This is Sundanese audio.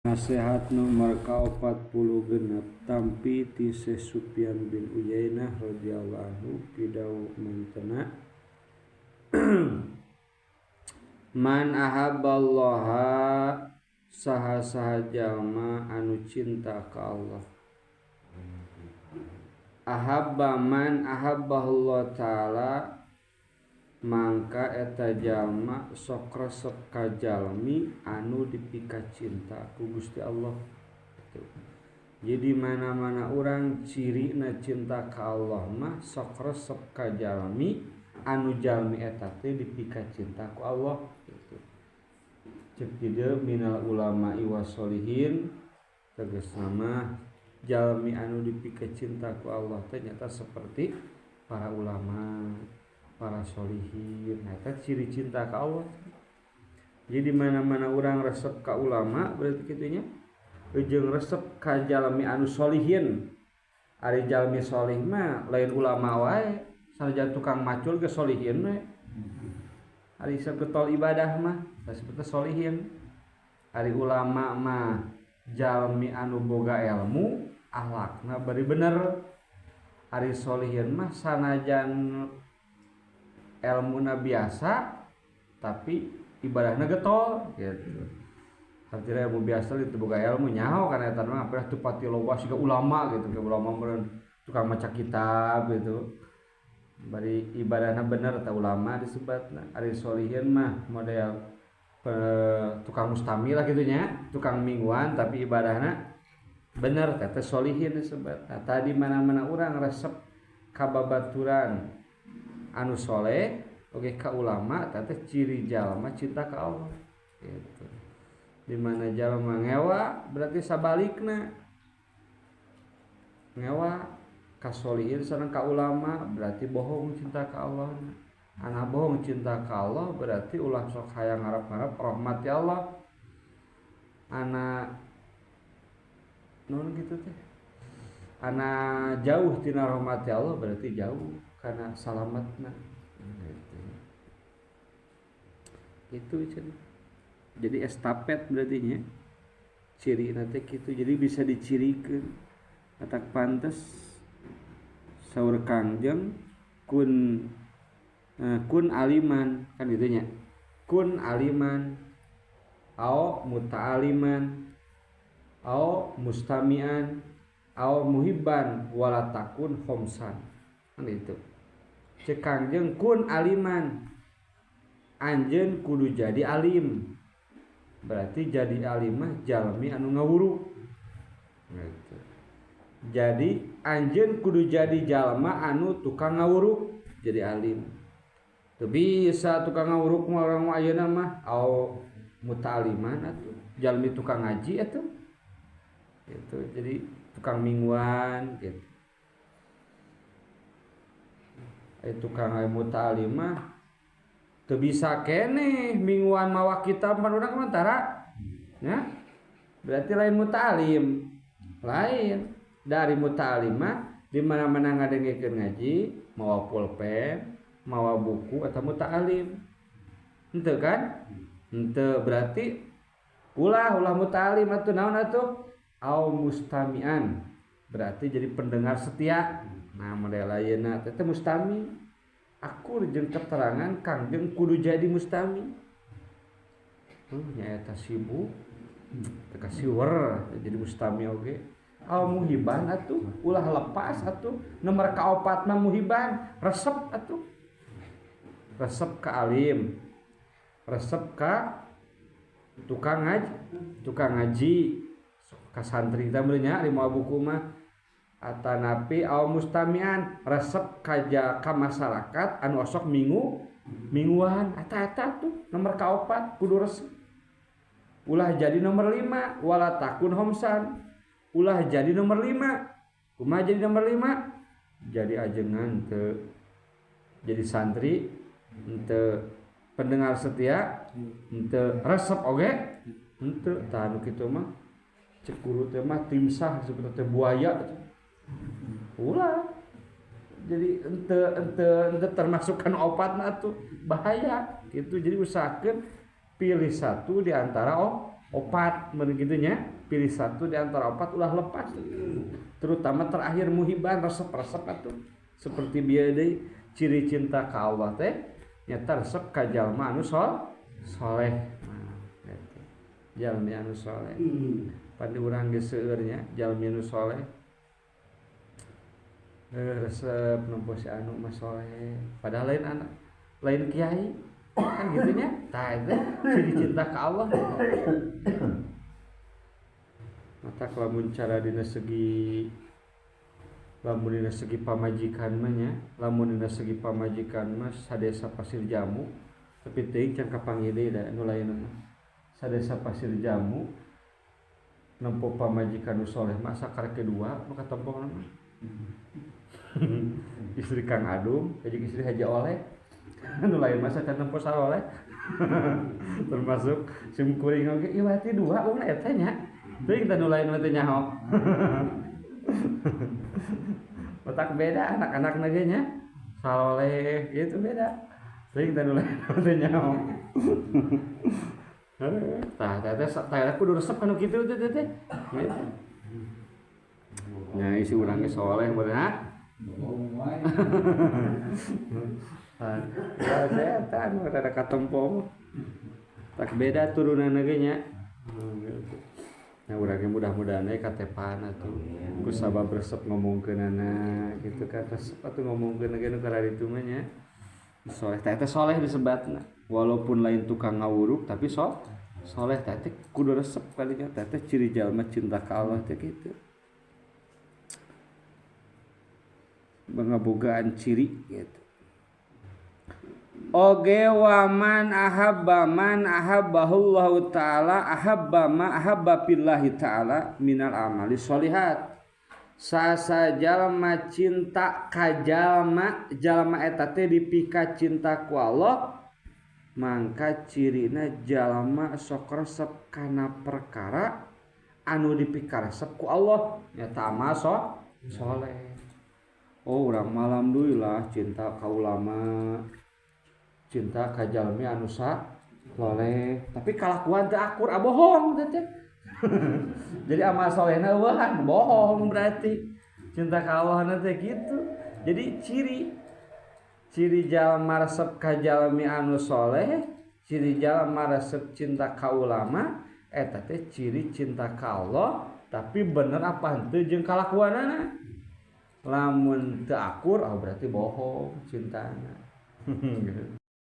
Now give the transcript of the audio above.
Nasihat nomor ka-46 tampi ti Syekh Sufyan bin Uyainah radhiyallahu anhu pidau mantena Man ahabballaha saha-saha jalma anu cinta ka Allah. Ahabba man ahabbahullah ta'ala mangka eta jalma sok resep ka jalmi anu dipika cinta ku Gusti Allah. Gitu. Jadi mana-mana orang cirina cinta ka Allah mah sok resep ka jalmi anu jalmi eta teh dipika cinta ku Allah. Gitu. Cek dieu minal ulama wasolihin tegasna mah jalmi anu dipika cinta ku Allah teh nyata seperti para ulama, para solihin. Nah, eta ciri cinta ka Allah. Jadi mana-mana orang resep ka ulama berarti kitunya jeung resep ka jalmi anu solihin. Ari jalmi solih mah lain ulama wae, sanajan tukang macul ge solihin we. Ari getol ibadah mah disebutna solihin. Ari ulama mah jalmi anu boga ilmu, akhlakna bari bener. Ari solihin mah sanajan elmuna biasa tapi ibadahna getol gitu. Artinya ilmu biasa itu boga ilmu nyaho kana eta mah pernah teu pati loba siga ulama gitu, ke ulama meureun tukang maca kitab gitu. Bari ibadahna bener eta ulama disebutna. Ari solihin mah model tukang mustami lah kitu nya, tukang mingguan tapi ibadahna bener eta solihin disebut. Nah, tadi mana-mana urang resep ka babaturan anu soleh oge ka ulama teh ciri jalma cinta ka Allah gitu. Di mana jalma ngewa berarti sabalikna ngewa ka solihin sareng ka ulama berarti bohong cinta ka Allah. Ana bohong cinta ka Allah berarti ulah sok hayang ngarep-ngarep rahmat ya Allah. Ana nun gitu teh. Ana jauh tina rahmat ya Allah berarti jauh karena salamatna gitu. Itu cenah. Jadi estafet berarti nya. Ciri teh kitu. Jadi bisa dicirikeun. Katak pantes saur Kangjeng kun kun aliman kan gitu nya. Kun aliman au muta'aliman au mustami'an au muhibban wala takun khomsan. Kan itu. Cek Kangjeng kun aliman, anjeun kudu jadi alim. Berarti jadi alim mah jalmi anu ngawuruk gitu. Jadi anjeun kudu jadi jalma anu tukang ngawuruk jadi alim. Teu bisa tukang ngawuruk mah urang mah ayeuna mah au muta'aliman atuh jalmi tukang ngaji atuh gitu. Jadi tukang mingguan gitu. Tukang muta'alimah teu bisa keneh mingguan mawa kitab pan urang mah tara nya berarti lain muta'alim. Lain dari muta'alimah di mana-mana ngadengekeun ngaji mawa pulpen mawa buku atau muta'alim henteu kan henteu berarti ulah ulah muta'alim atuh naon atuh au mustami'an berarti jadi pendengar setia. Nah model ayeuna teh mustami akur jeung keterangan Kangjeng kudu jadi mustami. Nya eta sibuk teu kasiwer jadi mustami oge. Au muhiban atuh ulah lepas atuh nomor kaopat mah muhiban resep atuh. Resep ka alim. Resep ka tukang ngaji, tukang ngaji ka santri teh meureun nya lima buku mah. Atanapi au mustamian resep kaja ka masyarakat anu osok minggu mingguan eta-eta tuh nomor kaopat kudu resep. Ulah jadi nomor 5 wala takun homsan. Ulah jadi nomor 5. Kumaha jadi nomor 5? Jadi ajengan teu jadi santri henteu pendengar setia henteu resep oge henteu tah anu kitu mah cek guru teh mah timsah seperti teh buaya teh. Ulah jadi ente termasukkan opat mah tuh bahaya gitu. Jadi usahakan pilih satu di antara Opat mun kitu nya, pilih satu di antara opat ulah lepas. Terutama terakhir muhiban resep-resep atuh. Seperti bieu deui ciri cinta ka Allah teh nyata resep ka jalma anu soleh. Nah, gitu. Jalmi anu soleh. Pan urang geus seueur nya jalmi anu soleh. Resep nempo si anu mah soleh. Padahal lain anak, lain kiai. Kan gitu nya. Tah eta ciri cinta ka Allah. Mata lamun cara dina segi lamun dina segi pamajikan mah nya, lamun dina segi pamajikan mah sadesa Pasir Jamu, tapi teuing can kapanggih deui da nu lain mah. Sadesa Pasir Jamu nempo pamajikan nu soleh mah asa karek kedua nu katempong mah. Istri Kang Adum, jeung istri Haji Oleh. Nu lain mah can nempo saroleh. Termasuk sim kuring oge ieu berarti dua urang eta nya. Teuing teh nu lain mah teh nyaho. Otak beda anak-anak ge nya. Saloleh gitu beda. Teuing teh nu lain mah teh nyaho. Tah teh tah kudu resep kanu kitu teh teh. Nya isi urang ge soleh meureun ha. Bohong wae. Ya setan rada katempo. Tak beda turunan ge nya. Nah urang ge mudah-mudahan we katepan atuh. Ku sabab resep ngomongkeunana gitu kan resep atuh ngomongkeun ge nu kararitu mah nya. Soleh teh teh soleh disebatna. Walaupun lain tukang ngawuruk tapi soleh teh teh kudu resep kalinya teh teh ciri jalma cinta ka Allah teh kitu. Ngabogaan ciri gitu. Oge waman ahabba man ahabbahullahu ta'ala ahabba ma ahabba billahi ta'ala minal amali sholihat. Sasa jalma cinta ka jalma, jalma eta teh dipika cinta ku Allah, mangka cirina jalma sok resep kana perkara anu dipika resep ku Allah nyata amal soleh. Oh urang mah alhamdulillah cinta ka ulama, cinta ka jalmi anu soleh, tapi kalakuan teu akur, ah bohong teh teh. Jadi amal solehna eueuhan, bohong berarti. Cinta ka Allah teh kitu. Jadi ciri jalma resep ka jalmi anu soleh, ciri jalma resep cinta ka ulama, eta teh ciri cinta ka Allah, tapi bener apa henteu jeung kalakuanana. Lamun teu akur, oh berarti bohong cintana.